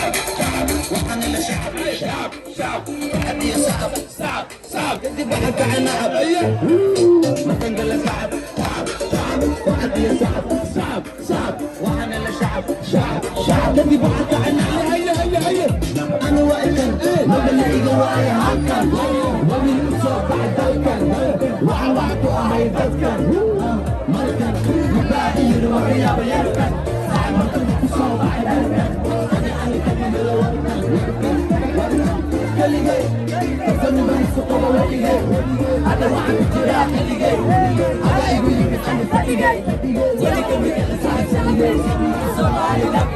Waxaan ila shacab, shacab, shacab. Farxad iyo sacab, sacab, sacab. Kadib waxaan kacay nacab. Markaan gala tacab, tacab, tacab. Farxad iyo sacab, sacab, sacab. Waxaan ila shacab, shacab, shacab. Kadib waxaan kacay nacab. Ana waa ikan magalayga, waaye halkan wamin u soo baxay dalkan. Waxaan wax ku ahay dadkan markan mabaa iyiri warayaaba yarkan saac markuu ku soo baxay dalkan. Ani ani kama helo warkan, warkan, warkan. Keligay kalsooni mayso qaba weligay. Hadda waxaan ku jiraa keligay. Ada igu yimid ani fadhigay. Weli kama helo saaxiib Soomaaliland.